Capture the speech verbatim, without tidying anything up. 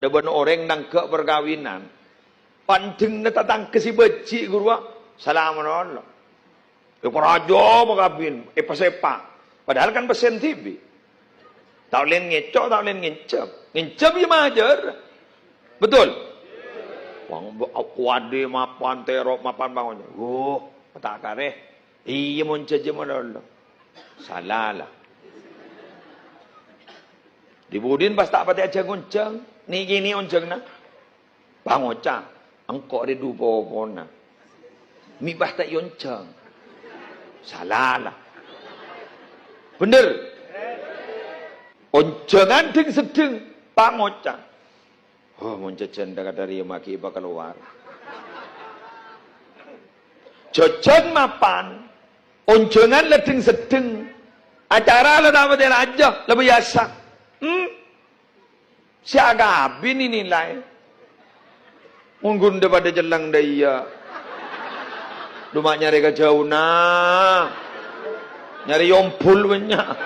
Dhâbuna orèng nangghâ' parkabinan, pandengna tatangghâ sè bâji' ghâruwa, salamana Allah. Èparaja makabin, èpa-sèpa. Padahal kan pèssèna dhibi'. Ta' ollè ngèco', ta' ollè ngèncèp. Ngèncèp iyâ majâr. Betul? Wong bo-, kuwadi mapan, tèrro mapan, bangun. Wuh, ta' karè. Iyâ, mon jhâjhâ malolo. Sala, la. Dhi-budhina pas ta' patè ajhâng-onjhâng, nè'-kènè' onjhânganna. Pangoca', "Engko' rè dhu popona. Mè' pas ta' èonjhâng." Sala, la. Bhender. Onjhângan dhing-seddhing, pangoca'. Oh, mon jhâjhân dhâ-kadhâ rèya maghi pakalowar. Jhâjhân mapan, onjhângan la dhing-seddhing. Acara la ta' patè rajâ, la biyasa. Hmm? Sè akabin ènilai. Mon ghun dhâ-padhâ cellèng dhâ iyâ. Dhu ma' nyarè kajhâuna. Nyarè yombul bânnya'.